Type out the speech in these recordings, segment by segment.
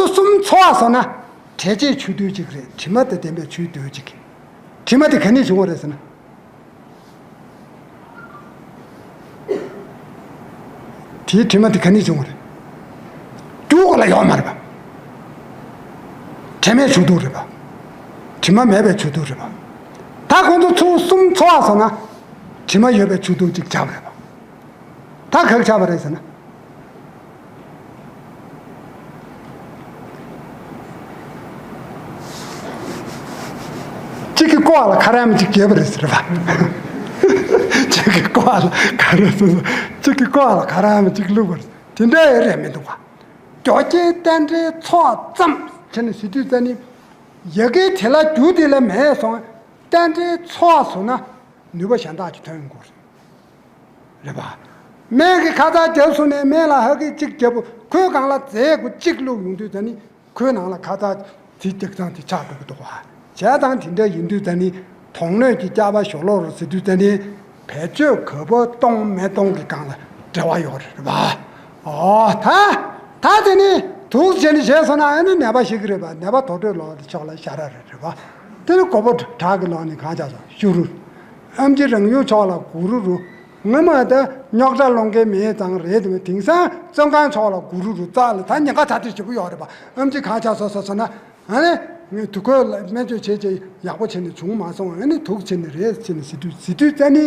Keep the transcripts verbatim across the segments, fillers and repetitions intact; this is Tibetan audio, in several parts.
གསུམ་འཚོ་བ་སོང་ན་དྲེག་བྱེད་ཆུ་རྡུལ་གཅིག་རེད། དྲི་མ་དང་ལྡན་པའི་ཆུ་རྡུལ་གཅིག་དྲི་མ་དེ་ག་ནས་བྱུང་བ་རེད་ཟེར་ན། དེའི་དྲི་མ་དེ་ག་ནས་བྱུང་བ་རེད། རྒྱུ་ག་ལ་ཡོད་མ་རེད་པ། དྲི་མའི་ཆུ་རྡུལ་རེད་པ། དྲི་མ་མེད་པའི་ཆུ་རྡུལ་རེད་པ། ད་ཁོང་ཚོ་ཚུར་གསུམ་འཚོ་བ་སོང་ན་དྲི་མ་ཡོད་པའི་ཆུ་རྡུལ་གཅིག་ཆགས་པ་རེད་པ། ད་ག་གི་ཆགས་པ་རེད་ཟེར་ན། གཅིག་གི་ཀོ་བ་ལ་ཁ་རལ་མ་གཅིག་བརྒྱབ་པ་རེད་ཟེར་བ། གཅིག་གི་ཀོ་བ་ལ་ཁ་རལ་སོ་སོ། གཅིག་གི་ཀོ་བ་ལ་ཁ་རལ་མ་གཅིག་བླུགས་པ་རེད། དེ་འདྲ་ཡོད་རེད་མི་འདུག་ག་རྒྱུ་རྐྱེན་རྟེན་འབྲེལ་ཚོགས་ཙམ་བྱས་ནས་ཟེར་དུས་ཙ་ནི། ཡ་གི་དེ་ལ་རྒྱུ་དེ་ལ་མེད་སོང་། རྟེན་འབྲེལ་ཚོགས་སོང་ན་ནུས་པ་གཞན་དག་ཅིག་ཐོན་དགོས་རེད། རེད་པ། སྨན་གྱི་ཁ་ཚ་བརྒྱབ་སོང་ནས་སྨན་ལ་ཧ་གི་གཅིག་བརྒྱབ། ཁོའི་སྒང་ལ་རྫས་གུ་གཅིག་བླུགས་ཡོང་དུས་ཙ་ནི། ཁོའི་ནང་ལ་ཁ་ཚ་དེ་རྒྱག་སྟངས་དེ་ཆགས་འགྲོ་གི་འདུག་བ། བྱས་ཙང་དེ་འདྲ་ཡིན་དུས་ཙ་ནི། དོགས་གནོད་ཀྱི་སྐྱག་པ་ཞོ་ལོ་རུ་ཟེར་དུས་ཙ་ནི། བེད་སྤྱོད་ག་པར་གཏོང་མི་གཏོང་གི་སྒང་ལ་འབྲེལ་བ་ཡོད་རེད་པ། ཨོ་ད། ད་དེ་ནི་དུག་བྱས་ནས་བྱས་སོང་ན་ཨ་ནི་ནད་པ་ཞིག་རེད་པ། ནད་པ་དོག་དྲོད་ལོག་ཕྱོགས་ལ་ཤ་ར་རེད་རེད་པ། དེ་ནི་མགོ་བོ་བྲག་གི་ལོག་ནས་གང་བྱ་སོང་ཤུ་རུ། ཨམ་ཆི་རང་ཡུལ་ཕྱོགས་ལ་གུ་རུ་རུ། ངོ་མ་ད་རྙོག་དྲ་སློང་མཁན་མེད་ཙང་རེད་དེ། དེང་སང་བཙོན་ཁང་ཕྱོགས་ལ་གུ་རུ་རུ་རྩ་ལ་ད་ཉེན་ཁ་ད་དེ་ཞེ་པོ་ཡོད་རེད་པ། ཨམ་ཆི་གང་བྱ་སོང་སོང་སོང་ན། ཨ་ནི། ངས་དུག་ཁོལ་ལ་སྨན་བཅོས་བྱས་བྱས་ཡག་པོ་བྱས་ནས་བྱུང་མ་སོང་། ཨ་ནི་དུག་བྱས་ནས་རེད་བྱས་ནས་ཟེར་དུས་ཟེར་དུས་ཙ་ནི།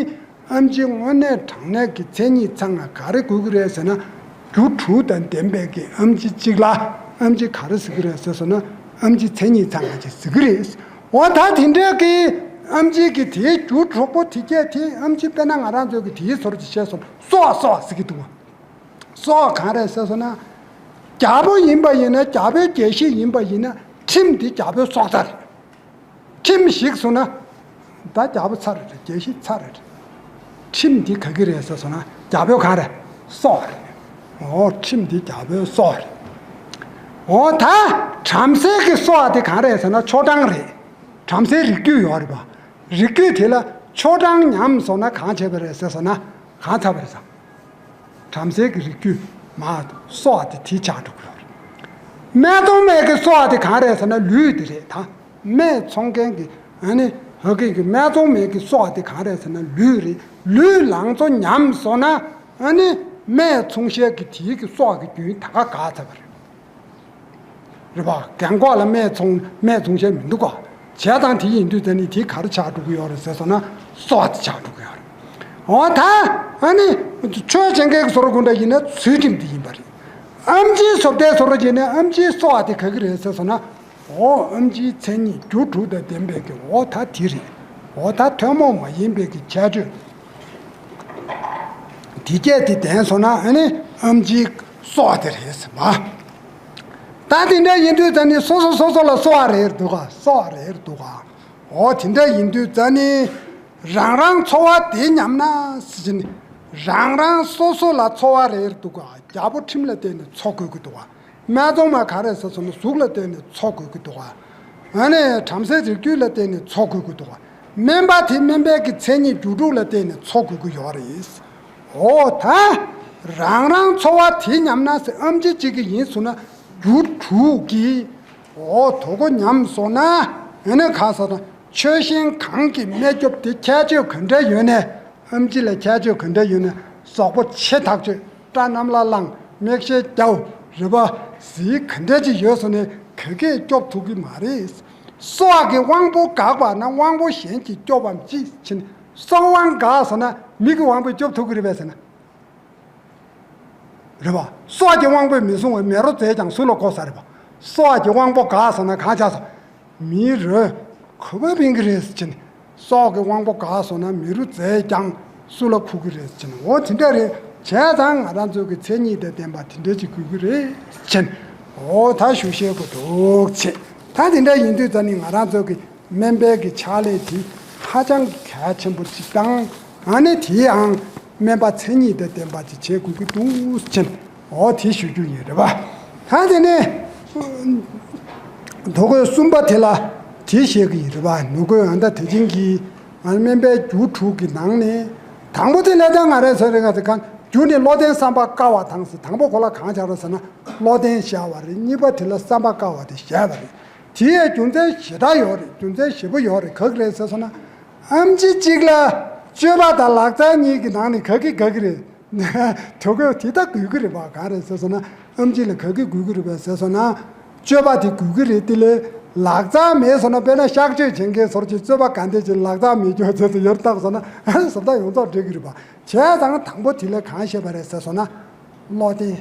ཨམ་ཆི་དངོས་གནས་དྲང་གནས་ཀྱི་མཚན་ཉིད་ཚང་ང་ག་རེ་དགོས་ཀྱི་རེད་ཟེར་ན། རྒྱུ་དྲུག་དང་ལྡན་པའི་གི་ཨམ་ཆི་གཅིག་ལ་ཨམ་ཆི་ག་རེ་ཟེར་གྱི་རེད་ཟེར་སོང་ན། ཨམ་ཆི་མཚན་ཉིད་ཚང་ང་ཅིག་ཟེར་གྱི་རེད། འོ་ད་དེ་འདྲའི་གི་ཨམ་ཆི་གི་དེའི་རྒྱུ་དྲུག་པོ་དེ་གྱད་དེ་ཨམ་ཆི་དཔེར་ན་ང་རང་ཚོའི་གི་དེའི་ཟུར་གྱི་བཤད་སོང་སོ་བ་སོ་བ་ཟེར་གྱི་འདུག་བ། སྲོག་གང་རེད་ཟེར་སོང་ན། རྒྱལ་པོ་ཡིན་པ་ཡིན་ན་རྒྱལ་པོའི་རྒྱལ་སྲིད་ཡིན་པ་ཡིན་ན་ཁྲིམས་འདི་རྒྱལ་པོའི་སྲོག་རྩ་རེད། ཁྲིམས་ཞིག་སོང་ན། ད་རྒྱལ་པོ་ཚར་རེད། རྒྱལ་སྲིད་ཚར་རེད། ཁྲིམས་འདི་ག་གི་རེད་ཟེར་སོང་ན་རྒྱལ་པོའི་གང་རེད། སྲོག་རེད། འོ་ཁྲིམས་འདི་རྒྱལ་པོའི་སྲོག་རེད། འོ་ད་བྲམ་ཟེ་གི་སྲོག་དེ་གང་རེད་ཟེར་ན་ཆོ་འབྲང་རེད། བྲམ་ཟེའི་རིགས་རྒྱུད་ཡོད་རེད་པ། རིགས་རྒྱུད་དེ་ལ་ཆོ་འབྲང་ཉམས་སོང་ན་གང་བྱས་པ་རེད་ཟེར་སོང་ན་གང་ཚར་བ་རེད་ཟེར། བྲམ་ཟེ་གི་རིགས་རྒྱུད་མ་སྲོག་དེ་དེ་ཆགས་འགྲོ་གི་ཡོད་རེད། སྨད་འཚོང་མའི་གི་སྲོག་དེ་གང་རེད་ཟེར་ན་ལུས་དེ་རེད་ད། སྨད་འཚོང་མཁན་གི་ཨ་ནི་ཧ་གི་གི་སྨད་འཚོང་མའི་གི་སྲོག་དེ་གང་རེད་ཟེར་ན་ལུས་རེད། ལུས་ལང་ཚོ་ཉམས་སོང་ན་ཨ་ནི་སྨད་འཚོང་ཤེས་གི་དེའི་གི་སྲོག་གི་རྒྱུན་ད་ག་ག་ཚར་བ་རེད། རེད་པ། རྒན་འཁོགས་ལ་སྨད་འཚོང་སྨད་འཚོང་བྱས་མི་འདུག་ག་བྱས་ཙང་དེ་ཡིན་དུས་ད་ནི་དེ་ག་རེ་ཆགས་འགྲོ་གི་ཡོད་རེད་ཟེར་སོང་ན་སྲོག་དེ་ཆགས་འགྲོ་གི་ཡོད་རེད། འོ་ད་ཨ་ནི་ཆོས་བྱེད་མཁན་གྱི་བཟོ་འདྲ་དགུ་འདྲ་ཡིན་ན་ཚུལ་ཁྲིམས་དེ་ཡིན་པ་རེད། ཨམ་ཆིའི་བཟོ་ལྟའི་བཟོ་འདྲ་ཡིན་ན་ཨམ་ཆིའི་སྲོག་དེ་ག་གི་རེད་ཟེར་སོང་ན། འོ་ཨམ་ཆིའི་མཚན་ཉིད་རྒྱུ་དྲུག་དང་ལྡན་པའི་གི་འོ་ད་དེ་རེད། འོ་ད་ཐུན་མོང་མ་ཡིན་པའི་གི་ཁྱད་ཆོས་དེ་གྱད་དེ་ལྡན་སོང་ན་ཨ་ནི་ཨམ་ཆིའི་སྲོག་དེ་རེད་ཟེར་བ། ད་དེ་འདྲ་ཡིན་དུས་ད་ནི་སོ་སོ་སོ་སོ་ལ་གསོ་བ་རེ་རེ་འདུག་ག་གསོ་བ་རེ་རེ་འདུག་ག་འོ་དེ་འདྲ་ཡིན་དུས་ད་ནི་རང་རང་འཚོ་བ་དེ་ཉམས་ན་ཟེར་གྱི་ནི། རང་རང་སོ་སོ་ལ་འཚོ་བ་རེ་རེ་འདུག་ག་རྒྱལ་པོ་ཁྲིམས་ལ་བརྟེན་ནས་འཚོ་དགོས་ཀྱི་འདུག་ག་སྨད་འཚོང་མ་ག་རེ་ཟེར་སོང་ན་གཟུགས་ལ་བརྟེན་ནས་འཚོ་དགོས་ཀྱི་འདུག་ག་ཨ་ནི་བྲམ་ཟེའི་རིགས་རྒྱུད་ལ་བརྟེན་ནས་འཚོ་དགོས་ཀྱི་འདུག་ག་སྨན་པ་དེ་སྨན་པའི་གི་མཚན་ཉིད་རྒྱུ་དྲུག་ལ་བརྟེན་ནས་འཚོ་དགོས་ཀྱི་ཡོད་རེད། འོ་ད། རང་རང་འཚོ་བ་དེ་ཉམས་ན་ཟེར་ཨམ་ཆི་གཅིག་གི་ཡིན་ཟེར་ན་རྒྱུ་དྲུག་གི། འོ་དོ་གོ་ཉམས་སོང་ན་ཨ་ནི་ག་ས་དང་ཆོས་གཞན་གང་གི་སྨན་སྐྱོབ་དེ་ཁྱད་ཆོས་ག་འདྲ་ཡོད་ནས་ཨམ་ཆི་ལ་ཁྱད་ཆོས་ག་འདྲ་ཡོད་ནས་གཟུགས་པོ་ཆེ་ཐག་ཆོད། སྐྲ་གནམ་ལ་ལངས། མིག་ཤེལ་རྒྱབ། རེད་པ། གཟི་ག་འདྲ་ཅིག་ཡོད་སོང་ནས་ག་གས་སྐྱོབ་ཐུབ་ཀྱི་མ་རེད། སྲོག་གི་དབང་པོ་འགགས་པ་ན་དབང་པོ་གཞན་གྱིས་སྐྱོབ་བམ་ཅི་ཕྱིན། སྲོག་དབང་འགགས་སོང་ན་མི་གི་དབང་པོས་སྐྱོབ་ཐུབ་ཀྱི་རེད་པས་ཟེར་ན། རེད་པ། སྲོག་གི་དབང་པོས་མི་བཟུང་བའི་མེ་རོ་རྫས་ཀྱང་གཟུགས་ལ་གོ་ས་རེད་པ། སྲོག་གི་དབང་པོ་འགགས་སོང་ན་གང་ཆགས་སོང་། མི་རོ། གོ་བ་སྤེལ་གྱི་རེད་ཟེར་ནས། སྲོག་གི་དབང་པོ་འགགས་སོང་ན་མི་རོ་རྫས་ཀྱང་གཟུགས་ལ་ཁུག་གི་རེད་ཟེར་ནས། འོ་དེ་འདྲ་རེད། བྱས་ཙང་ང་རང་ཚོ་གི་མཚན་ཉིད་དང་ལྡན་པ་དེ་འདྲ་ཅིག་དགོས་ཀྱི་རེད་ཟེར་ནས། འོ་ད་ཞུ་ཤེས་དགོས་འདུག་ཅེས། ད་དེ་འདྲ་ཡིན་དུས་ད་ནི་ང་རང་ཚོ་གི་སྨན་པའི་གི་ཕྱག་ལས་དེ་ཧ་ཅང་གི་གལ་ཆེན་པོ་ཅིག་དང་། ཨ་ནི་དེའང་སྨན་པ་མཚན་ཉིད་དང་ལྡན་པ་ཅིག་བྱེད་དགོས་ཀྱི་འདུག་ཟེར་ནས། འོ་དེ་ཞུ་རྒྱུ་ཡིན་རེད་པ། ད་དེ་ནས་དོ་གོས་གསུམ་པ་དེ་ལ་དེ་བཤད་ཀྱི་ཡིན་རེད་པ། ནུ་གོས་ཨ་མདའ་དེ་ཅན་གྱི་ཨ་སྨན་པའི་རྒྱུ་དྲུག་གི་ནང་ནས་དང་པོ་དེ་ལས་ད་ང་རང་ཚོ་རེ་ང་དེ་གང་ རྒྱུ་ནི་བློ་ལྡན་བསམ་པ་དཀར་བ་དང་ཟེར། དང་པོ་ཁོ་ལ་གང་སྦྱར་བ་ཟེར་ན་བློ་ལྡན་སྦྱར་བ་རེད། གཉིས་པ་དེ་ལ་བསམ་པ་དཀར་བ་དེ་བཞག་པ་རེད། དེ་ཡང་རྒྱུ་མཚན་ཞེ་དྲག་ཡོད་རེད། རྒྱུ་མཚན་ཞེ་པོ་ཡོད་རེད། ག་གི་རེད་ཟེར་སོང་ན། ཨེམ་ཆི་གཅིག་ལ་སྤྱོད་པ་དང་ལག་རྩལ་གཉིས་ཀྱི་ནང་ནས་ག་གི་ག་གི་རེད། དོ་གོས་དེ་ལྟ་དགོས་ཀྱི་རེད་པ། ག་རེ་ཟེར་སོང་ན་ཨེམ་ཆི་ལ་ག་གི་དགོས་ཀྱི་རེད་པས་ཟེར་སོང་ན། སྤྱོད་པ་དེ་དགོས་ཀྱི་རེད། དེ་ལས་ལག་རྩལ་མེད་སོང་ན། དཔེར་ན་གཤག་བཅོས་བྱེད་མཁན་ཚོར་གྱི་རྩོད་པ་ག་འདྲ་བྱེད། ལག་རྩལ་མེད་རྒྱུ་ཚོད་ཚོད་ཡར་བཏགས་སོང་ན་ཨ་ནི་བཟོ་ལྟ་ཡོངས་རྫོགས་འགྲིག་གི་རེད་པ། བྱས་ཙང་དང་པོ་དེ་ལ་གང་བཤད་པ་རེད་ཟེར་སོང་ན། བློ་ལྡན་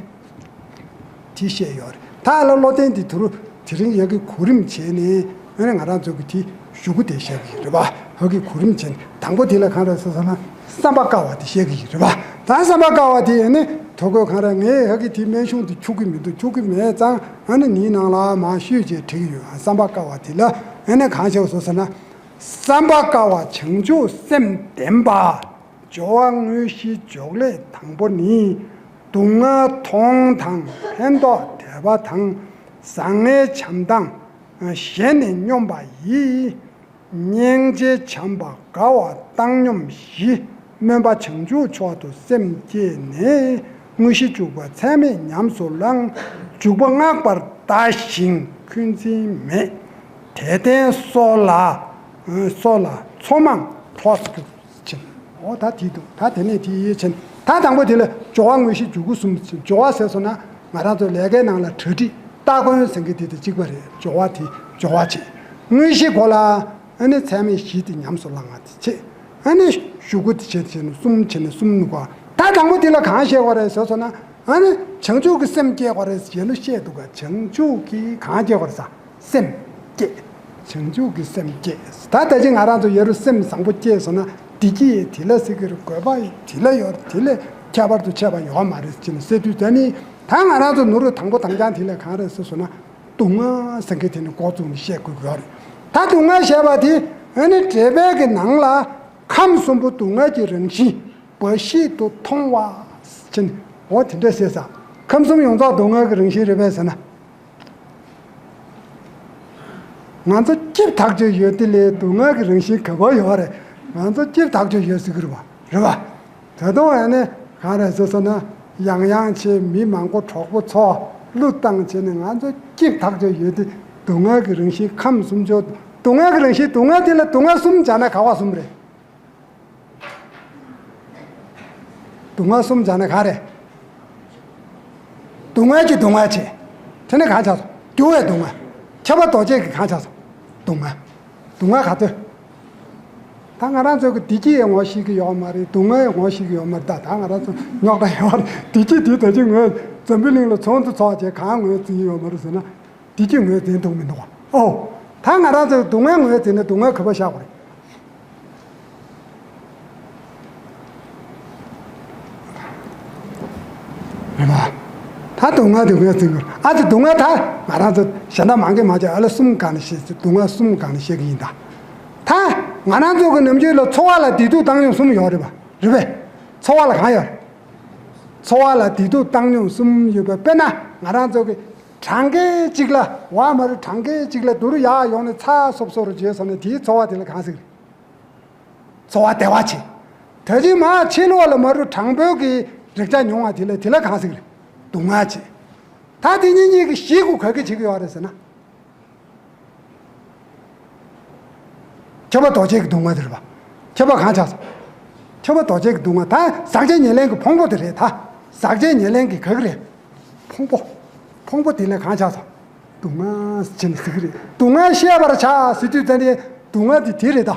དེ་བཤད་ཡོད་རེད། ད་ལ་བློ་ལྡན་དེ་དུ་རུ་དེ་རིང་ཡ་གི་གོ་རིམ་བྱས་ནས་ཨ་ནི་ང་རང་ཚོ་གི་དེ་གཞུག་གུ་དེ་བཤད་གི་རེད་པ། ཧ་གི་གོ་རིམ་བྱས་ནས་དང་པོ་དེ་ལ་གང་རེད་ཟེར་སོང་ན་བསམ་པ་དཀར་བ་དེ་བཤད་གི་རེད་པ། ད་བསམ་པ་དཀར་བ་དེ་ཨ་ནི་དོ་གོས་གང་རེད། ངས་ཧ་གི་དེ་སྨན་གཞུང་དེ་འཁྱུག་གི་མི་འདུག་འཁྱུག་གི་མེད་ཙང་ཨ་ནི་ནིའི་ནང་ལ་མ་ཤོད་ཅེས་བྲིས་གི་ཡོད། བསམ་པ་དཀར་བ་དེ་ལ་ཨ་ནི་གང་བྱས་སོང་ཟེར་ན། བསམ་པ་དཀར་བ་བྱང་ཆུབ་སེམས་ལྡན་པ། སྦྱོར་བ་དངོས་གཞིའི་འཇོག་ལས་དང་པོ་ནི། སྡུག་བསྔལ་མཐོང་དང་ཕན་འདོགས་བདེ་བ་དང་། བཟང་ངན་བྱམས་དང་ཞེན་ནས་སྙོམས་པ་ཡིས། སྙིང་རྗེ་བྱམས་པ་དགའ་བ་བཏང་སྙོམས་བཞི། སྨོན་པ་བྱང་ཆུབ་མཆོག་ཏུ་སེམས་བསྐྱེད་ནས། དངོས་གཞི་འཇུག་པ་ཚད་མེད་ཉམས་སུ་བླང་། འཇུག་པ་བསྔགས་པར་བལྟ་ཞིང་འཁོན་འཛིན་མེད། དད་ལྡན་སོགས་ལ་སོགས་ལ་མཚོ་མང་གྲོགས་སུ་གྱུར། ཕྱིན། འོ་ད་དེ་འདུག་ད་དེ་ནས་དེ་ཡིས་ཕྱིན། ད་དང་པོ་དེ་ལ་སྦྱོར་བ་དངོས་གཞི་འཇུག་སྒོ་གསུམ་ཕྱིན། སྦྱོར་བ་ཟེར་སོང་ན་ང་རང་ཚོ་ལས་ཀའི་ནང་ལ་གྲ་སྒྲིག་སྟ་གོན་ཟེར་མཁན་དེ་དང་གཅིག་པ་རེད། སྦྱོར་བ་དེ་སྦྱོར་བ་བྱེད། དངོས་གཞི་ཁོ་ལ་ཨ་ནི་ཚད་མེད་བཞི་དེ་ཉམས་སུ་བླང་བ་དེ་བྱེད། ཨ་ནི་གཞུག་གུ་དེ་བྱེད་བྱེད་ནས་གསུམ་བྱེད་ནས་གསུམ་ནུག་ག་ད་དང་པོ་དེ་ལ་གང་བཤད་དགོས་རེད་ཟེར་སོང་ན། ཨ་ནི་བྱང་ཆུབ་ཀྱི་སེམས་བསྐྱེད་དགོས་རེད་ཟེར་ལོ་བཤད་འདུག་ག་བྱང་ཆུབ་ཀྱི་གང་བསྐྱེད་དགོས་རེད་ཟེར། སེམས་བསྐྱེད། བྱང་ཆུབ་ཀྱི་སེམས་བསྐྱེད། ད་ལྟ་ཅི་ང་རང་ཚོ་ཡ་རུ་སེམས་བཟང་པོ་སྐྱེས་སོང་ན་བདེ་སྐྱིད་དེ་ལ་ཟེར་གི་རེད། དགོས་པ་དེ་ལ་ཡོད་རེད། དེ་ལས་ཁྱད་པར་དུ་ཆེ་བ་ཡོད་མ་རེད་ཅེས་ཟེར་དུས། ད་ནི་ད་ང་རང་ཚོ་ནུ་རུ་དང་པོ་དང་རྐྱང་དེ་ལ་གང་རེད་ཟེར་སོང་ན་སྡུག་བསྔལ་ཟེར་མཁན་དེ་ནི་འགོ་བཙུགས་ནས་བཤད་དགོས་ཀྱི་ཡོད་རེད། ད་སྡུག་བསྔལ་ཞེས་པ་དེ་ཨ་ནི་འགྲེལ་པའི་གི་ནང་ལ་ཁམས་གསུམ་པོ་སྡུག་བསྔལ་གྱི་རང་བཞིན་འབའ་ཞིག་ཏུ་མཐོང་བ་ཅེས་འོ་དེ་འདྲ་ཟེར་ས། ཁམས་གསུམ་ཡོངས་རྫོགས་སྡུག་བསྔལ་གྱི་རང་བཞིན་རེད་པས་ཟེར་ན། ང་ཚོ་སྐྱིད་ཐག་ཆོད་ཡོད་དེ་ལས་སྡུག་བསྔལ་གྱི་རང་བཞིན་ག་པར་ཡོད་རེད། ང་ཚོ་སྐྱིད་ཐག་ཆོད་ཡོད་ཟེར་གི་རེད་པ། རེད་པ། ད་དུང་ཨ་ནི་ག་རེ་ཟེར་སོང་ན་ཡང་ཡང་བྱེད། མི་མང་པོ་གྲོགས་པོ་ཚོ་གླུ་བཏང་བྱས་ནས་ང་ཚོ་སྐྱིད་ཐག་ཆོད་ཡོད་དེ། སྡུག་བསྔལ་གྱི་རང་བཞིན་ཁམས་གསུམ་ཆོས། སྡུག་བསྔལ་གྱི་རང་བཞིན་སྡུག་བསྔལ་དེ་ལ་སྡུག་བསྔལ་གསུམ་སྦྱར་ན་ག་བ་གསུམ་རེད། སྡུག་བསྔལ་གསུམ་སྦྱར་ན་ག་རེ། སྡུག་བསྔལ་གྱི་སྡུག་བསྔལ་བྱེད། དེ་ནི་གང་ཆགས་སོང་། འགྱུར་བའི་སྡུག་བསྔལ། ཁྱབ་པ་རྡོ་རྗེ་གི་གང་ཆགས་སོང་། སྡུག་བསྔལ། སྡུག་བསྔལ་ག་ཚོད། ད་ང་རང་ཚོ་གི་བདེ་སྐྱིད་ཡང་ངོ་ཤེས་ཀྱི་ཡོད་མ་རེད། སྡུག་བསྔལ་ཡང་ངོ་ཤེས་ཀྱི་ཡོད་མ་རེད། ད་ད་ང་རང་ཚོ་རྙོག་དྲ་ཡོད་རེད། བདེ་སྐྱིད་དེ་ད་ཅི་ངོས་འཛམ་བུ་གླིང་ལ་ཚོགས་འདུ་ཚོགས་བྱས་གང་ངོས་འཛིན་ཡོད་མ་རེད་ཟེར་ན། བདེ་སྐྱིད་ངོས་འཛིན་ཐུབ་མི་འདུག་ག་ཨོ། ད་ང་རང་ཚོས་སྡུག་བསྔལ་ངོས་འཛིན་ན་སྡུག་བསྔལ་ག་པར་བཞག་དགོས་རེད། རེད་པ། ད་སྡུག་བསྔལ་དེ་ངོས་འཛིན་དགོས། ཨ་ཙི་སྡུག་བསྔལ་ད་ང་རང་ཚོ་གཞན་དག་མང་གི་མ་བྱས། ཨ་ལ་གསུམ་སྒང་ནས་བཤད། སྡུག་བསྔལ་གསུམ་སྒང་ནས་བཤད་ཀྱི་ཡིན་ད། ད་ང་རང་ཚོ་གི་ནམ་རྒྱུན་ལ་འཚོ་བ་ལ་བདེ་སྡུག་བཏང་སྙོམས་གསུམ་ཡོད་རེད་པ། རེད་པས། འཚོ་བ་ལ་གང་ཡོད་རེད། འཚོ་བ་ལ་བདེ་སྡུག་བཏང་སྙོམས་གསུམ་ཡོད་པ། དཔེར་ན་ང་རང་ཚོ་གི་གྲངས་ཀའི་གཅིག་ལ་བ་མ་རུ་གྲངས་ཀའི་གཅིག་ལ་དུ་རུ་ཡག་ཡོང་ནས་ཚ་སོབ་སོབ་རུ་བརྗོད་སོང་ན་དེའི་འཚོ་བ་དེ་ལ་གང་ཟེར་གི་རེད། འཚོ་བ་བདེ་བ་བྱེད། ད་ཅི་མ་ཕྱི་ལོགས་ལ་མ་རུ་གྲངས་འབོར་གྱི་རེག་བྱ་ཉུང་བ་དེ་ལ་དེ་ལ་གང་ཟེར་གི་རེད། སྡུག་བསྔལ་བྱེད། ད་དེ་གཉིས་གཉིས་ཀྱི་གཞི་གུ་ག་གི་བྱེད་ཀྱི་ཡོད་རེད་ཟེར་ན། ཁྱབ་པ་རྡོ་རྗེ་གི་སྡུག་བསྔལ་དེ་རེད་པ། ཁྱབ་པ་གང་ཆགས་སོང་། ཁྱབ་པ་རྡོ་རྗེ་གི་སྡུག་བསྔལ་ད་ཟག་བཅས་ཉེར་ལེན་གྱི་ཕུང་པོ་དེ་རེད་ད། ཟག་བཅས་ཉེར་ལེན་གྱི་ག་གི་རེད། ཕུང་པོ། ཕུང་པོ་དེ་ལ་གང་ཆགས་སོང་། སྡུག་བསྔལ་ཟེར་ནས་ཟེར་གི་རེད། སྡུག་བསྔལ་ཤེས་པར་བྱ་ཟེར་དུས་ཙམ་དེ་སྡུག་བསྔལ་དེ་དེ་རེད་ད།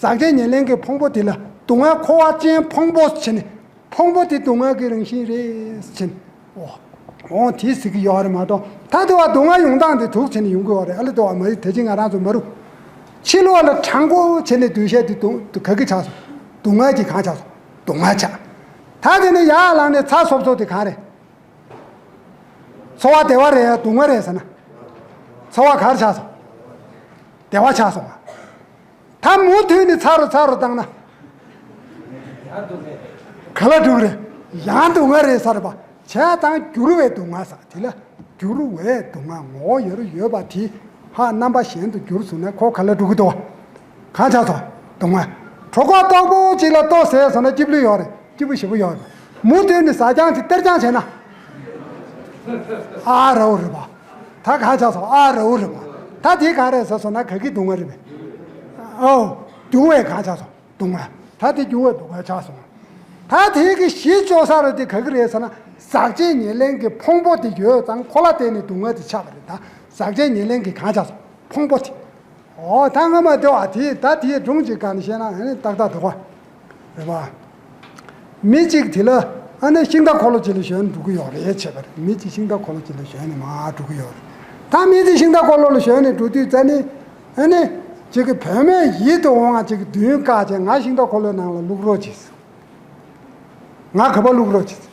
ཟག་བཅས་ཉེར་ལེན་གྱི་ཕུང་པོ་དེ་ལ་སྡུག་བསྔལ་འཁོར་བ་ཅན་ཕུང་པོ་ཟེར་ནས། ཕུང་པོ་དེ་སྡུག་བསྔལ་གྱི་རང་བཞིན་རེད་ཟེར་ནས། འོ། འོ་དེ་ཟེར་གྱི་ཡོད་རེད་མ་གཏོགས། ད་དེ་བ་སྡུག་བསྔལ་ཡོང་སྟངས་དེ་དུག་བྱས་ནས་ཡོང་གི་ཡོད་རེད། ཨ་ལེ་དེ་བ་མ་རེད། དེ་ཅི་ང་རང་ཚོ་མ་རུ། ཕྱི་ལོགས་ལ་དྲང་པོ་བྱས་ནས་སྡོད་བཤད་དེ་སྡུག་ག་གི་ཆགས་སོང་། སྡུག་བསྔལ་གྱི་གང་ཆགས་སོང་། སྡུག་བསྔལ་ཆགས། ད་དེ་ནས་ཡར་ལངས་ནས་ཚ་སོབ་སོབ་དེ་གང་རེད། འཚོ་བ་བདེ་བ་རེད་ཡ་སྡུག་བསྔལ་རེད་ཟེར་ན། འཚོ་བ་ག་རེ་ཆགས་སོང་། བདེ་བ་ཆགས་སོང་བ། ད་མུ་མཐུད་ནས་ཚ་རུ་ཚ་རུ་བཏང་ན། ག་ལ་འགྲོ་གི་རེད། ཡང་སྡུག་བསྔལ་རེད་ཟེར་བ། བྱས་ཙང་འགྱུར་བའི་སྡུག་བསྔལ་ཟེར་དེ་ལ། འགྱུར་བའི་སྡུག་བསྔལ་ངོ་བོ་ཡོད་རུ་ཡོད་པ་དེ། ཧ་རྣམ་པ་གཞན་དུ་འགྱུར་སོང་ན་ཁོ་ག་ལ་འགྲོ་གི་འདུག་བ། གང་ཆགས་སོང་། སྡུག་བསྔལ། གྲོད་ཁོག་ལྟོགས་པོ་ཅིག་ལ་ལྟོ་ཟས་སོང་ན་སྐྱིད་པོ་ཡོད་རེད། སྐྱིད་པོ་ཞེ་པོ་ཡོད་རེད། མུ་མཐུད་ནས་ཟ་རྐྱང་བྱེད་སྟེར་རྐྱང་བྱས་ན། ཨ་རའོ་རེད་པ། ད་གང་ཆགས་སོང་། ཨ་རའོ་རེད་པ། ད་དེ་གང་རེད་ཟེར་སོང་ན་ག་གི་སྡུག་བསྔལ་རེད་པས། ཨོ། རྒྱུ་བས་གང་ཆགས་སོང་། སྡུག་བསྔལ། ད་དེ་རྒྱུ་བས་སྡུག་བསྔལ་ཆགས་སོང་། ད་དེ་གི་གཞི་བཅོ་ས་རུ་དེ་ག་གི་རེད་ཟེར་ན། ཟག་བཅས་ཉེར་ལེན་གྱི་ཕུང་པོ་དེ་ཡོད་ཙང་ཁོ་ལ་བརྟེན་ནས་སྡུག་བསྔལ་དེ་ཆགས་པ་རེད། ད་ཟག་བཅས་ཉེར་ལེན་གྱི་གང་ཆགས་སོང་། ཕུང་པོ་དེ། ཨོ་ད་སྔ་མ་དེ་བ་དེ་ད་དེའི་སྒྲུང་ཅིག་སྒང་ནས་བཤད་ན་ཨ་ནི་ཏག་ཏག་འདུག་ག། རེད་པ། མི་གཅིག་དེ་ལ་ཨ་ནི་ཤིང་རྟ་འཁོར་ལོ་གཅིག་ལ་ཞོན་འགྲོ་གི་ཡོད་རེད་བྱས་པ་རེད། མི་གཅིག་ཤིང་རྟ་འཁོར་ལོ་གཅིག་ལ་ཞོན་ནས་མར་འགྲོ་གི་ཡོད་རེད། ད་མི་དེ་ཤིང་རྟ་འཁོར་ལོ་ལ་ཞོན་ནས་འགྲོ་དུས་ཙ་ནི་ཨ་ནི་གཅིག་གི་བུད་མེད་ཡིད་དུ་འོང་བ་གཅིག་གིས་མདུན་བཀག་བྱས། ང་ཤིང་རྟ་འཁོར་ལོའི་ནང་ལ་བླུག་རོགས་གྱིས། ང་ག་པར་བླུག་རོགས་གྱིས།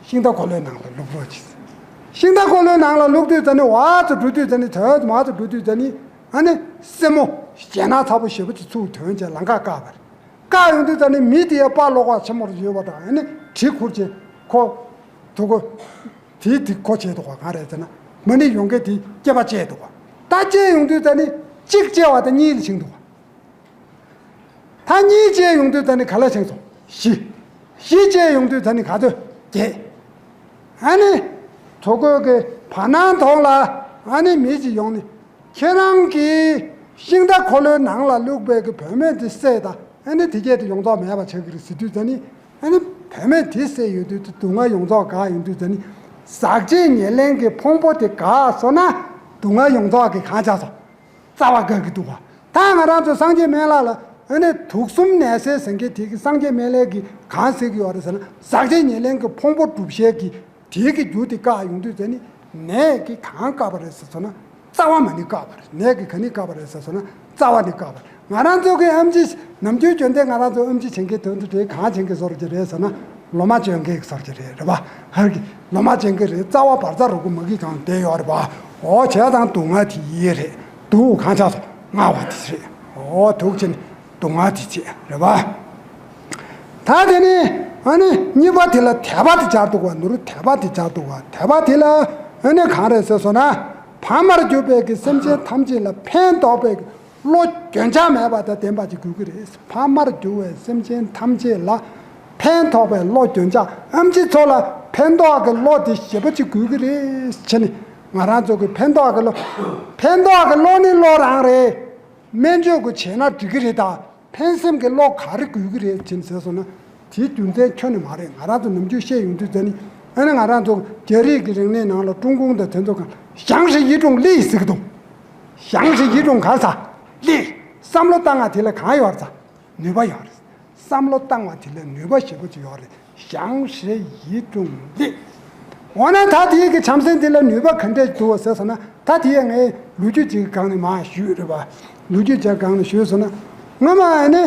ཤིང་རྟ་འཁོར་ལོའི་ནང་ལ་བླུག་རོགས་གྱིས། ཤིང་རྟ་འཁོར་ལོའི་ནང་ལ་བླུག་དུས་ཙ་ནི་བར་དུ་འགྲོ་དུས་ཙ་ནི་དོན་མར་དུ་འགྲོ་དུས་ཙ་ནི་ཨ་ནི་སེན་མོ་ཞེད་སྣང་ཚ་པོ་ཞེ་པོ་ཅིག་ཚུར་ཐོན་བྱས་ལམ་ཁ་བཀག་པ་རེད། བཀག་ཡོང་དུས་ཙ་ནི་མི་དེའི་པགས་གློག་ཁ་ཆེན་མོར་ཡོད་པ་དང་ཨ་ནི་གྲི་ཁུར་བྱས་ཁོ་དུ་ཁོ་དེའི་དེ་ཁོ་བྱས་འདུག་ག། གང་རེད་ཟེར་ན་མ་ཎི་ཡོང་མཁན་དེ་སྐེད་པ་བཅད་འདུག་ག། ད་བཅད་ཡོང་དུས་ཙ་ནི་གཅིག་བཅད་པ་དང་གཉིས་ལ་ཕྱིན་འདུག་ག། ད་གཉིས་བཅད་ཡོང་དུས་ད་ནི་ག་ལ་ཕྱིན་སོང་། བཞི། བཞི་བཅད་ཡོང་དུས་ད་ནི་ག་ཚོད། བརྒྱད། ཨ་ནི། ཐོ་འགོད་ཀྱི་བར་སྣང་ཐོག་ལ་ཨ་ནི་མི་ཅིག་ཡོང་ནས་ཁྱེད་རང་གིས་ཤིང་རྟ་འཁོར་ལོའི་ནང་ལ་བླུགས་པའི་གི་བུད་མེད་དེ་བསད་དང་ཨ་ནི་དེ་སྐད་དུ་ཡོངས་རྫོགས་མེད་པ་ཆགས་ཀྱི་རེད་ཟེར་དུས་ད་ནི་ཨ་ནི་བུད་མེད་དེ་བསད་ཡོང་དུས་སྡུག་བསྔལ་ཡོངས་རྫོགས་འགག་ཡོང་དུས་ད་ནི་ཟག་བཅས་ཉེར་ལེན་གྱི་ཕུང་པོ་དེ་འགག་སོང་ན་སྡུག་བསྔལ་ཡོངས་རྫོགས་ཀྱི་གང་ཆགས་སོང་། རྩ་བ་འགག་གི་འདུག་བ། ད་ང་རང་ཚོ་སངས་རྒྱས་སྨན་བླ་ལ་ཨ་ནི་དུག་གསུམ་ནད་སེལ་ཟེར་མཁན་དེ་གི་སངས་རྒྱས་སྨན་བླའི་གི་གང་ཟེར་གི་ཡོད་རེད་ཟེར་ན་ཟག་བཅས་ཉེར་ལེན་གི་ཕུང་པོ་སྒྲུབ་བྱེད་ཀྱི་དེ་གི་རྒྱུ་དེ་བཀག་ཡོང་དུས་ཟེར་ནི་ནད་ཀྱི་གང་བཀག་པ་རེད་ཟེར་སོང་ན་རྩ་བ་མ་ནི་བཀག་པ་རེད། ནད་ཀྱི་ག་ནི་བཀག་པ་རེད་ཟེར་སོང་ན་རྩ་བ་ནི་བཀག་པ་རེད། ང་རང་ཚོ་གི་ཨེམ་ཆི་ནམ་རྒྱུན་རྒྱུན་ལྡན་ང་རང་ཚོ་ཨེམ་ཆི་བྱེད་མཁན་དོན་དུ་དེ་གང་བྱེད་མཁན་བཟོ་རྒྱུ་རེད་ཟེར་ན་ལོ་མ་འཇོན་མཁན་བཟོ་རྒྱུ་རེད། རེད་པ། ཧར་གི་ལོ་མ་ཅན་གྱི་རེད། རྩ་བ་བར་རྩ་རུ་གུ་མ་གི་གང་བསྡད་ཡོད་རེད་པ། འོ་བྱས་ཙང་སྡུག་བསྔལ་དེ་ཡིན་རེད། སྡུག་གང་ཆགས་སོང་། ང་བ་དེ་རེད། འོ་དུག་ཅན་སྡུག་བསྔལ་དེ་བྱེད་རེད་པ། ད་དེ་ནི་ཨ་ནི་གཉིས་པ་དེ་ལ་དད་པ་དེ་སྦྱར་འདུག་བ། ནོར་དད་པ་དེ་སྦྱར་འདུག་བ། དད་པ་དེ་ལ་ཨ་ནི་གང་རེད་ཟེར་སོང་ན་ཕ་མར་གྱུར་པའི་གི་སེམས་ཅན་ཐམས་ཅད་ལ་ཕན་འདོགས་པའི་གི་བློ་རྒྱུན་ཆགས་མེད་པ་དང་ལྡན་པ་ཅིག་དགོས་ཀྱི་རེད། ཕ་མར་གྱུར་བའི་སེམས་ཅན་ཐམས་ཅད་ལ་ཕན་ཐོགས་པའི་བློ་རྒྱུན་ཆགས། ཨེམ་ཆི་ཚོ་ལ་ཕན་ཐོགས་ཀྱི་བློ་དེ་ཞེ་པོ་ཅིག་དགོས་ཀྱི་རེད་ཟེར་ནས་ང་རང་ཚོ་གི་ཕན་ཐོགས་ཀྱི་བློ། ཕན་ཐོགས་ཀྱི་བློ་ནི་བློ་རང་རེད། སྨན་བཅོས་ཀྱི་བྱས་ན་འགྲིག་གི་རེད། ད་ཕན་སེམས་ཀྱི་བློ་ག་རེ་དགོས་ཀྱི་རེད་ཅེས་ཟེར་སོང་ན་དེའི་རྒྱུ་མཚན་ཁྱོན་ནས་མ་རེད། ང་རང་ཚོ་ནམ་རྒྱུན་བཤད་ཡོང་དུས་ཙ་ནི་ཨ་ནི་ང་རང་ཚོ་རྒྱ་རིགས་ཀྱི་རིག་གནས་ནང་ལ་ཀྲུང་གུང་དང་དེ་ཚོ་གང་ཞང་ཧྲི་ཡི་ཀྲུང་ལི་ཟེར་གི་འདུག་ཞང་ཧྲི་ཡི་ཀྲུང་གར་ས་ལི། བསམ་བློ་བཏང་བ་དེ་ལ་གང་ཡོད་རེད་ས། ནུས་པ་ཡོད་རེད། བསམ་བློ་བཏང་བ་དེ་ལ་ནུས་པ་ཞེ་པོ་ཅིག་ཡོད་རེད། ཞང་ཧྲི་ཡི་ཀྲུང་ལི། འོ་ན་ད་དེའི་གི་བྱམས་སེམས་དེ་ལ་ནུས་པ་ག་འདྲས་འདུག་ཟེར་སོང་ན་ད་དེའི་ངས་ལོ་རྒྱུས་ཅིག་གི་སྒང་ནས་མར་ཞུས་རེད་པ། ལོ་རྒྱུས་ཅིག་སྒང་ནས་ཞུས་སོང་ན་སྔོན་མ་ཨ་ནི་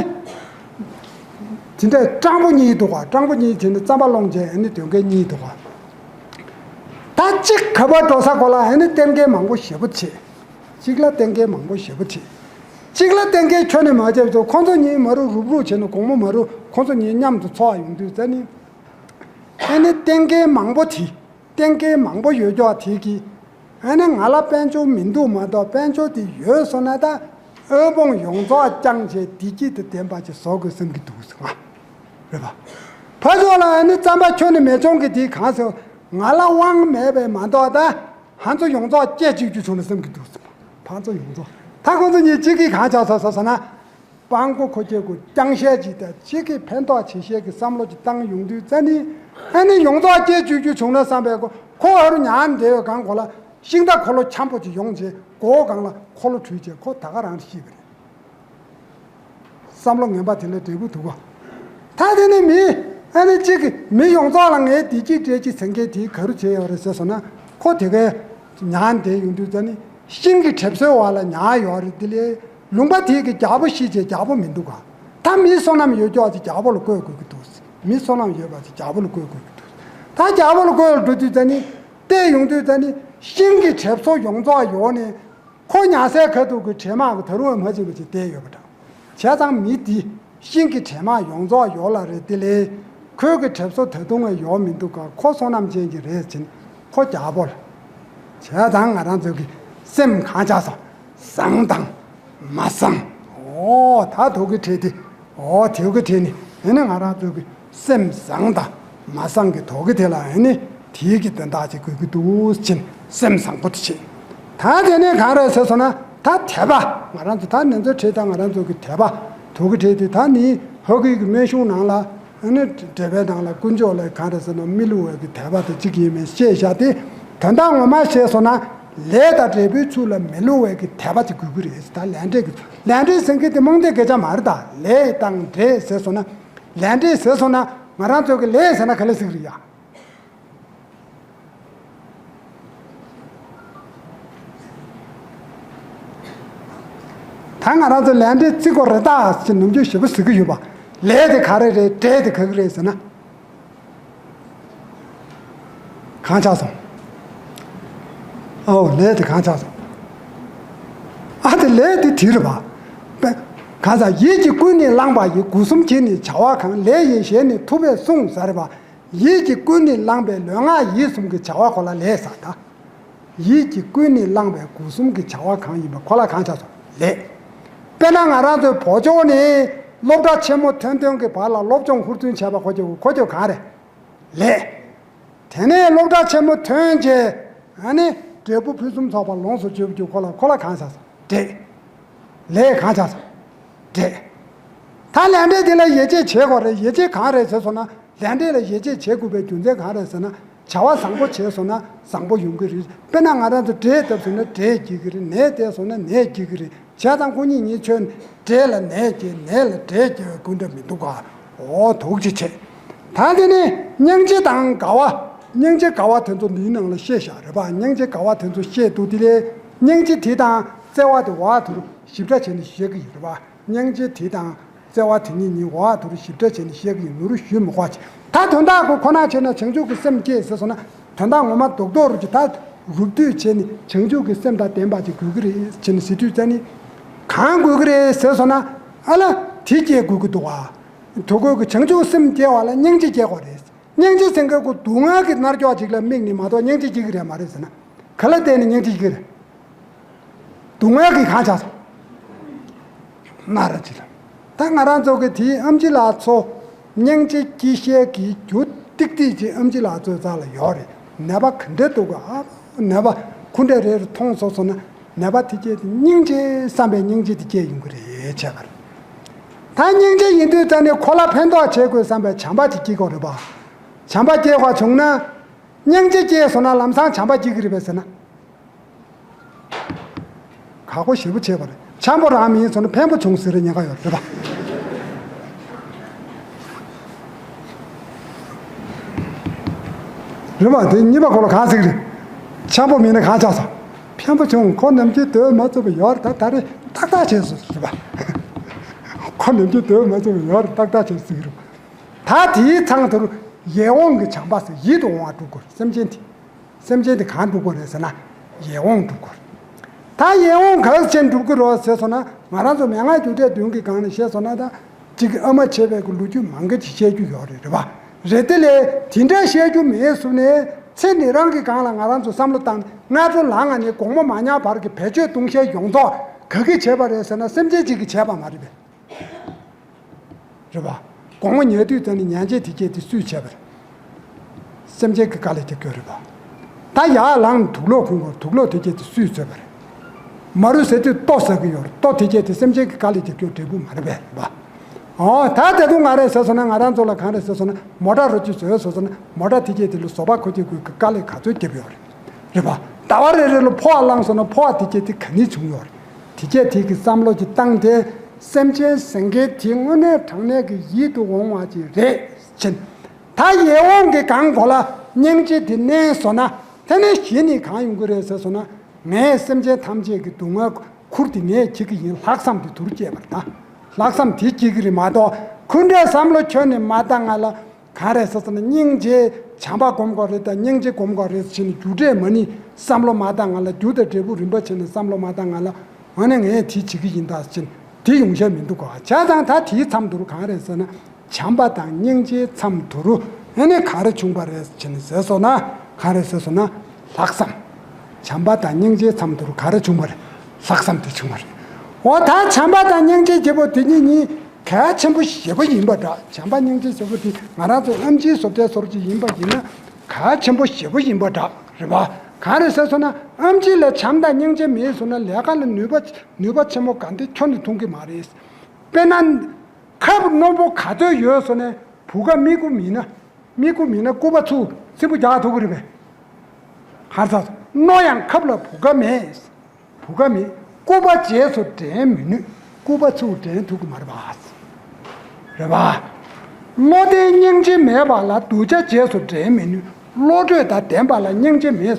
དེ་འདྲས་སྤྲང་པོ་གཉིས་འདུག་ག་སྤྲང་པོ་གཉིས་དེ་ནི་རྩམ་པ་སློང་བྱས་ཨ་ནི་དོན་མཁན་གཉིས་འདུག་ག་ད་གཅིག་ག་པར་འགྲོ་ས་གོ་ལ་ཨ་ནི་གཏན་འཁེལ་མང་པོ་ཞེ་པོ་བྱས། གཅིག་ལ་གཏན་འཁེལ་མང་པོ་ཞེ་པོ་བྱས། གཅིག་ལ་གཏན་འཁེལ་ཁྱོན་ནས་མ་བྱས་ཚོ་ཁོང་ཚོ་གཉིས་མ་རུ་རུབ་རུབ་བྱས་ནས་དགོང་མོ་མ་རུ་ཁོང་ཚོ་གཉིས་མཉམ་དུ་འཚོ་བ་ཡོང་དུས་ཙ་ནི། ཨ་ནི་གཏན་འཁེལ་མང་པོ་དེ་གཏན་འཁེལ་མང་པོ་ཡོད་ཀྱོག་དེ་གི་ཨ་ནི་ང་ལ་དཔལ་འབྱོར་མི་འདུག་མ་གཏོགས་དཔལ་འབྱོར་དེ་ཡོད་སོང་ན་ད་དབུལ་ཕོངས་ཡོངས་རྫོགས་བསྐྱངས་བྱས་བདེ་སྐྱིད་དང་ལྡན་པ་ཅིག་བཟོ་དགོས་བསམ་གྱི་འདུག་ཟེར་ང་རེད་པ། ཕ་ཚོ་ལ་ཨ་ནི་རྩམ་པ་ཁྱོན་ནས་མེད་ཆུང་གི་དེ་གང་ཟེར་ང་ལ་དབང་མེད་པས་མ་གཏོགས་ད། ང་ཚོ་ཡོངས་རྫོགས་སྐྱེ་བཅུག་རྒྱུ་བྱུང་ན་བསམ་གྱི་འདུག་ཟེར། ཕ་ཚོ་ཡོངས་རྫོགས། ད་ཁོང་ཚོ་གཉིས་གཅིག་གིས་གང་བྱ་ས་ས་ཟེར་ན། སྤྲང་པོ་ཁོ་སྐྱེ་དགུ་རྐྱང་ཤས་ཅིག་དང་གཅིག་གིས་ཕན་ཐོགས་བྱེད་ཤས་ཀྱི་བསམ་བློ་ཅིག་བཏང་ཡོང་དུས་ཙ་ནི། ཨ་ནི་ཡོངས་རྫོགས་སྐྱེ་བཅུག་རྒྱུ་བྱུང་ན་བསམ་པའི་ཁོ་ཁོ་ཨ་རུ་ཉར་བསྡད་ཡོད་གང་གོ་ལ་ཤིང་རྟ་འཁོར་ལོ་འཁྱམ་པོ་ཅིག་ཡོང་རྗེས་མགོ་བོ་སྒང་ལ་འཁོར་ལོ་དྲུད་རྗེས་ཁོ་ད་ག་རང་ཤི་བ་རེད། བསམ་བློ་ངན་པ་དེ་ལས་འབྲས་བུ་འདུག་ག་ད་དེ་ནི་མི་ཨ་ནི་གཅིག་གི་མི་ཡོངས་རྫོགས་ལ་ངའི་བདེ་སྐྱིད་སྤྲད་ཀྱི་ཟེར་མཁན་དེ་ག་རུ་བྱས་ཡོད་རེད་ཟེར་སོང་ན་ཁོ་དེ་གའི་ཉར་བསྡད་ཡོང་དུས་ཙ་ནི་ཤིང་གི་གྲིབ་སོའི་འོག་ལ་ཉར་ཡོད་རེད། དེ་ལས་ལུང་པ་དེ་གི་རྒྱལ་པོ་ཤི་རྗེས་རྒྱལ་པོ་མི་འདུག་ག་ད་མི་བསོད་ནམས་ཡོད་ཀྱོག་ཅིག་རྒྱལ་པོ་ལ་བསྐོས་དགོས་ཀྱི་འདུག་མི་བསོད་ནམས་ཡོད་པ་ཅིག་རྒྱལ་པོ་ལ་བསྐོས་དགོས་ཀྱི་འདུག་ད་རྒྱལ་པོ་ལ་བསྐོས་ལ་འགྲོ་དུས་ཙ་ནི་བལྟས་ཡོང་དུས་ཙ་ནི་ཤིང་གི་གྲིབ་སོ་ཡོངས་རྫོགས་ཡོང་ནས། ཁོ་ཉལ་སའི་ཁ་ཐུག་གི་དྲེད་དམག་གི་ད་རུང་མ་བྱིན་པ་ཅིག་བསྡད་ཡོད་པ་འདྲ། བྱས་ཙང་མི་འདི་ཤིང་གི་དྲེད་དམག་ཡོངས་རྫོགས་ཡོད་ལ་རེད། དེ་ལས་ཁོའི་གི་གྲིབ་སོ་ད་དུང་ཡང་ཡོད་མི་འདུག་ག་ཁོ་བསོད་ནམས་ཅན་གྱི་རེད་ཟེར་ནས་ཁོ་རྒྱལ་པོ་ལ། བྱས་ཙང་ང་རང་ཚོའི་གི་སེམས་གང་ཆགས་སོང་། བཟང་དང་མ་བཟང་། འོ་ད་དུ་གི་བྲེལ་ཏེ་འོ་དེ་གི་བྲེལ་ནས་ཨེ་ནི་ང་རང་ཚོའི་གི་སེམས་བཟང་དང་ མ་སངས་ཀྱི་དོགས་ཀྱི་དེ་ལ་ཨ་ནི་དེའི་གི་དོན་དག་ཅིག་དགོས་ཀྱི་འདུག་ཅེས་སེམས་བཟང་པོ་དེ་བྱེད། ད་དེ་ནས་གང་རེད་ཟེར་སོང་ན། ད་དད་པ་ང་རང་ཚོ་ད་ནན་ཚོད་ཁྲིད་ད་ང་རང་ཚོ་གི་དད་པ་དོགས་ཀྱི་དེ་དེ་ད་ནི་ཧ་གི་གི་སྨན་གཞུང་ནང་ལ། ཨ་ནི་འགྲེལ་པའི་ནང་ལ་དཀོན་མཆོག་ལ་གང་རེད་ཟེར་ན་མི་བསླུ་བའི་གི་དད་པ་དེ་གཅིག་ཡིན་མིན་བཤད་བཞག་སྟེ། དོན་དག་ངོ་མ་བཤད་སོང་ན་ལས་དང་འབྲས་བུའི་ཚུལ་ལ་མི་བསླུ་བའི་གི་དད་པ་ཅིག་དགོས་ཀྱི་རེད། ད་ལས་འབྲས་ཀྱི་ལས་འབྲས་ཟེར་མཁན་དེ་རྨོངས་དད་སྐད་ཆ་མ་རེད། ད་ལས་དང་འབྲས་ཟེར་སོང་ན། ལས་འབྲས་ཟེར་སོང་ན་ང་རང་ཚོ་གི་ལས་ཟེར་ན་ག་ལ་ཟེར་གི་རེད་ཡ། ད་ང་རང་ཚོ་ལས་འབྲས་བརྩི་དགོས་རེད་ད་ཅེས་ནམ་རྒྱུན་ཞེ་པོ་ཟེར་གི་ཡོད་པ། ལས་དེ་ག་རེ་རེད། འབྲས་དེ་ག་གི་རེད་ཟེར་ན། གང་ཆགས་སོང་། ཨོ་ལས་དེ་གང་ཆགས་སོང་། ཨ་དེ་ལས་དེ་དེ་རེད་པ། པ། གང་ཟག་ཡིད་ཀྱིས་ཀུན་ནས་བསླངས་པ་ཡི། སྒོ་གསུམ་གྱི་ནི་བྱ་བ་གང་། ལས་ཡིན་ཞེས་ནི་ཐུབ་པས་གསུངས་ཟེར་རེད་པ། ཡིད་ཀྱིས་ཀུན་ནས་བསླངས་པའི་ལུས་ངག་ཡིད་གསུམ་གྱི་བྱ་བ་ཁོ་ལ་ལས་ཟེར་ད། ཡིད་ཀྱིས་ཀུན་ནས་བསླངས་པའི་སྒོ་གསུམ་གྱི་བྱ་བ་གང་ཡིན་པ་ཁོ་ལ་གང་ཆགས་སོང་། ལས། དཔེར་ན་ང་རང་ཚོའི་བོད་ལྗོངས་ནས་སློབ་གྲྭ་ཆེན་མོ་ཐོན་ཐོན་གྱི་བར་ལ་སློབ་སྦྱོང་ཧུར་བརྩོན་བྱས་པ་ཁོ་ཚོ་ཁོ་ཚོ་གང་རེད། ལས། དེ་ནས་སློབ་གྲྭ་ཆེན་མོ་ཐོན་རྗེས་ཨ་ནི་འབྲས་བུ་ཕུན་སུམ་ཚོགས་པ་ལོངས་སུ་སྤྱོད་རྒྱུ་ཁོ་ལ་ཁོ་ལ་གང་ཆགས་སོང་། འབྲས། ལས་གང་ཆགས་སོང་། འབྲས། ད་ལས་འབྲས་དེ་ལ་ཡིད་ཆེས་བྱེད་དགོས་རེད། ཡིད་ཆེས་གང་རེད་ཟེར་སོང་ན། ལས་འབྲས་ལ་ཡིད་ཆེས་བྱེད་དགོས་པའི་རྒྱུ་མཚན་གང་རེད་ཟེར་ན། བྱ་བ་བཟང་པོ་བྱས་སོང་ན་བཟང་པོ་ཡོང་གི་རེད། དཔེར་ན་ང་རང་ཚོ་འབྲས་བཏབ་སོང་ན་འབྲས་སྐྱེ་གི་རེད། ནས་བསྡད་སོང་ན་ནས་སྐྱེ་གི་རེད། བྱས་ཙང་ཁོ་གཉིས་གཉིས་ཆོད་ནས་འབྲས་ལ་ནས་སྐྱེ་ནས་ལ་འབྲས་སྐྱེ་བའི་སྐུ་འདྲ་མི་འདུག་ག་འོ་དོགས་ཅི་བྱེད། ད་དེ་ནས་སྙིང་རྗེ་དང་དགའ་བ། སྙིང་རྗེ་དགའ་བ་དེ་ཚོ་འདིའི་ནང་ལ་བཤད་བཞག་རེད་པ། སྙིང་རྗེ་དགའ་བ་དེ་ཚོ་བཤད་འདུག་དེ་ལས་སྙིང་རྗེ་དེ་དང་བརྩེ་བ་དེ་འོག་ཏུ་ཞིབ་ཕྲ་བྱས་ནས་བཤད་ཀྱི་ཡོད་རེད་པ། སྙིང་རྗེ་དེ་དང་བརྩེ་བ་དེ་གཉིས་གཉིས་འོག་ཏུ་ཞིབ་ཕྲ་བྱས་ནས་བཤད་ཀྱི་ཡོད་ནོར་ཞུས་མི་དགོས་ཅིག་ད་དོན་དག་ཁོ་ཁོ་ན་བྱས་ན་བྱང་ཆུབ་ཀྱི་སེམས་སྐྱེས་ཟེར་སོང་ན། དོན་དག་ངོ་མ་རྡོག་རྡོག་རུ་ཅིག་ད་རུབ་བསྡུས་བྱས་ནས་བྱང་ཆུབ་ཀྱི་སེམས་དང་ལྡན་པ་ཅིག་དགོས་ཀྱི་རེད་བྱས་ནས་ཟེར་དུས་ཙ་ནི། གང་དགོས་ཀྱི་རེད་ཟེར་སོང་ན། ཨ་ལ་དེ་སྐྱེ་དགོས་ཀྱི་འདུག་བ། དུ་དགོས་ཀྱི་བྱང་ཆུབ་སེམས་སྐྱེ་བ་ལ་སྙིང་རྗེ་སྐྱེ་དགོས་རེད། སྙིང་རྗེ་ཟེར་མཁན་ཁོ་སྡུག་བསྔལ་གྱི་མནར་གཅོད་ཅིག་ལ་དམིགས་ནས་མ་གཏོགས་སྙིང་རྗེ་སྐྱེ་གི་རེད་མ་རེད་ཟེར་ན། ག་ལ་བརྟེན་ནས་སྙིང་རྗེ་སྐྱེ་གི་རེད། སྡུག་བསྔལ་གྱི་གང་ཆགས་སོང་། མནར་ཅིག་ལ། ད་ང་རང་ཚོ་གི་དེའི་ཨེམ་ཆི་ལགས་ཚོ། སྙིང་རྗེ་སྐྱེ་ཤེས་ཀྱི་རྒྱུ་ཏིག་ཏིག་ཅིག་ཨེམ་ཆི་ལགས་ཚོའི་རྩ་ལ་ཡོད་རེད། ནད་པ་ག་འདྲ་འདུག་ག་ཨ་ནད་པ་ཁུ་འདྲ་རེ་རེ་མཐོང་སོང་སོང་ན། ནད་པ་དེ་སྐྱེས་ཏེ་སྙིང་རྗེ་བསམ་པའི་སྙིང་རྗེ་དེ་སྐྱེས་ཡོང་གི་རེད་བྱས་པ་རེད། ད་སྙིང་རྗེ་ཡིན་དུས་ད་ནི་ཁོ་ལ་ཕན་ཐོགས་བྱེད་དགོས་བསམ་པའི་བྱམས་པ་དེ་སྐྱེ་དགོས་རེད་པ། བྱམས་པ་སྐྱེ་དགོས་བྱུང་ན། སྙིང་རྗེ་སྐྱེས་སོང་ན་ལམ་སང་བྱམས་པ་སྐྱེ་གི་རེད་པས་ཟེར་ན། ཁག་པོ་ཞེ་པོ་བྱས་པ་རེད། འཆམ་པོ་རང་མིན་སོང་ན་ཕན་པོ་བྱུང་ཟེར་ཉེན་ཁ་ཡོད་རེད་པ། རེད་པ། དེ་གཉིས་པ་ཁོ་ལ་གང་ཟེར་གི་རེད། འཆམ་པོ་མིན་ན་གང་ཆགས་སོང་། ཕན་པོ་བྱུང་། ཁོ་ནམ་རྒྱུན་དོན་མ་ཚུགས་པ་ཡོད་རེད། ད་ད་རེས་ཏག་ཏག་བྱས་སོང་རེད་པ། ཁོ་ནམ་རྒྱུན་དོན་མ་ཚུགས་པ་ཡོད་རེད། ཏག་ཏག་བྱས་སོང་གི་རེད་པ། ད་དེའི་མཚམས་དེར་ཡིད་འོང་གི་བྱམས་པ་ཟེར་ཡིད་དུ་འོང་བ་སྒྲུབ་དགོས་རེད། སེམས་ཅན་དེ། སེམས་ཅན་དེ་གང་སྒྲུབ་དགོས་རེད་ཟེར་ན། ཡིད་འོང་སྒྲུབ་དགོས་རེད། ད་ཡིད་འོང་ག་ཅི་ཕྱིར་སྒྲུབ་དགོས་རེད་ཟེར་སོང་ན། ང་རང་ཚོ་མན་ངག་རྒྱུ་འབྲས་བདུན་གྱི་སྒང་ནས་བཤད་སོང་ན། ད་གཅིག་གི་ཨ་མ་བྱས་པའི་གི་ལོ་རྒྱུས་མང་གི་ཅིག་བཤད་རྒྱུ་ཡོད་རེད། རེད་པ། རེད་དེ་ལས་དེ་འདྲ་བཤད་རྒྱུ་མེད་བཟོས་ནས་ཚེ་འདི་རང་གི་སྒང་ལ་ང་རང་ཚོ་བསམ་བློ་བཏང་ནས་སྔ་དྲོ་ལངས་ནས་དགོང་མོ་མ་ཉལ་བར་གྱི་བེད་སྤྱོད་གཏོང་བཤད་ཡོངས་རྫོགས་ག་གིས་བྱས་པ་རེད་ཟེར་ན། སེམས་ཅན་གཅིག་གིས་བྱས་པ་མ་རེད་པས། རེད་པ། དགོང་མོ་ཉལ་དུས་ཙམ་ནས་ཉལ་ཆས་དེ་སྐྱེས་དེ་སུས་བྱས་པ་རེད། སེམས་ཅན་གྱི་དཀའ་ལས་རྒྱབ་སྐྱོར་རེད་པ། ད་ཡར་ལངས་དུག་ལོག་གོན་དགོས། དུག་ལོག་དེ་སྐྱེས་དེ་སུས་བཟོས་པ་རེད། མ་རུལ་ཟེར་དུས་ལྟོ་ཟ་གི་ཡོད་རེད། ལྟོ་དེ་སྐྱེས་དེ་སེམས་ཅན་གྱི་དཀའ་ལས་རྒྱབ་སྐྱོར་འབྲས་བུ་མ་རེད་པས། རེད་པ། ཨོ་ད་ད་དུང་ང་རེད་ཟེར་སོང་ན། ང་རང་ཚོ་ལ་གང་རེད་ཟེར་སོང་ན། མོ་ཊ་རོ་ཅིག་བཟོས་སོང་ཟེར་ན། མོ་ཊ་དེ་སྐྱེས་དེ་ལ་བཟོ་པ་ཁོ་སྐྱེས་ཁོས་ཀྱི་དཀའ་ལས་ག་ཚོད་རྒྱབ་ཡོད་རེད། རེད་པ། ཟླ་བ་རེ་རེ་ལ་ཕོ་བ་བླངས་སོང་ན་ཕོ་བ་དེ་སྐྱེས་དེ་ག་ནས་བྱུང་ཡོད་རེད། དེ་སྐྱེས་དེ་གི་བསམ་བློ་ཅིག་བཏང་སྟེ། སེམས་ཅན་ཟེར་མཁན་དེ་དངོས་གནས་དྲང་གནས་ཀྱི་ཡིད་དུ་འོང་བ་ཅིག་རེད་ཕྱིན། ད་ཡིད་འོང་གི་སྒང་གོ་ལ་སྙིང་རྗེ་དེ་མནན་སོང་ན། དེ་ནས་གཞི་ནས་གང་ཡོང་གི་རེད་ཟེར་སོང་ན། ངས་སེམས་ཅན་ཐམས་ཅད་ཀྱི་སྡུག་བསྔལ་ཁུར་ཏེ་ངས་འཁྱེར་གྱི་ཡིན་ལྷག་བསམ་དེ་དུར་སྐྱེས་པར་ད། ལྷག་བསམ་དེ་སྐྱེ་གི་རེད་མ་གཏོགས། ཁོ་འདྲའི་བསམ་བློ་ཁྱོན་ནས་མ་བཏང་ང་ལ། གང་རེད་ཟེར་སོང་ན། སྙིང་རྗེ་བྱམས་པ་སྒོམ་དགོས་རེད་དང་། སྙིང་རྗེ་སྒོམ་དགོས་རེད་ཟེར་ནས་རྒྱུ་འབྲས་མ་ནི་བསམ་བློ་མ་བཏང་ང་ལ། རྒྱུ་དང་འབྲས་བུ་རིམ་པ་བྱས་ནས་བསམ་བློ་མ་བཏང་ང་ལ། འོ་ན་ངས་དེ་བྱེད་ཀྱི་ཡིན་ད་ཟེར་ནས་དེ་ཡོང་བྱ་མི་འདུག་ག་བྱས་ཙང་ད་དེའི་མཚམས་དུ་གང་རེད་ཟེར་ན། བྱམས་པ་དང་སྙིང་རྗེའི་མཚམས་དུ་ཨ་ནི་ག་རེ་བྱུང་བ་རེད་ཟེར་ནས་ཟེར་སོང་ན། ག་རེ་ཟེར་སོང་ན། ལྷག་བསམ། བྱམས་པ་དང་སྙིང་རྗེའི་མཚམས་དུ་ག་རེ་བྱུང་བ་རེད། ལྷག་བསམ་དེ་བྱུང་བ་རེད། འོ་ད་བྱམས་པ་དང་སྙིང་རྗེ་བརྒྱད་པོ་དེ་གཉིས་གཉིས། གལ་ཆེན་པོ་ཞེ་པོ་ཡིན་པ་འདྲ། བྱམས་པ་སྙིང་རྗེ་ཞེ་པོ་དེ་ང་རང་ཚོ་ཨེམ་ཆིའི་བཟོ་ལྟའི་བཟོ་འདྲ་ཅིག་ཡིན་པ་ཡིན་ན་གལ་ཆེན་པོ་ཞེ་པོ་ཡིན་པ་འདྲ་རེད་པ། གང་རེད་ཟེར་སོང་ན་ཨེམ་ཆི་ལ་བྱམས་དང་སྙིང་རྗེ་མེད་སོང་ན་ལས་ཀ་ལ་ནུས་པ་ནུས་པ་ཆེན་པོ་ག་འདྲ་ཁྱོན་ནས་ཐོན་གྱི་མ་རེད། དཔེར་ན། ཁབ་རྣོན་པོ་ག་ཚོད་ཡོད་སོང་ནས་བུ་ག་མི་དགུ་མིན་ན། མི་དགུ་མིན་ན་སྐུད་པ་ཚུགས་སྲིན་པོ་རྒྱག་ཐུབ་ཀྱི་རེད་པས། ཧར་ཚ་རྣོ་ཡང་ཁབ་ལ་བུ་ག་མེད། བུ་ག་མེད། སྐུད་པ་རྗེས་སུ་འདྲེན་མི་ནུས། སྐུད་པ་ཚུགས་འདྲེན་ཐུབ་ཀྱི་མ་རེད་པ། རེད་པ། བློ་ལྡན་སྙིང་རྗེ་མེད་པ་ལ་གདུལ་བྱ་རྗེས་སུ་འདྲེན་མི་ནུས། བློ་གྲོས་དང་ལྡན་པ་ལ་སྙིང་རྗེ་མེད་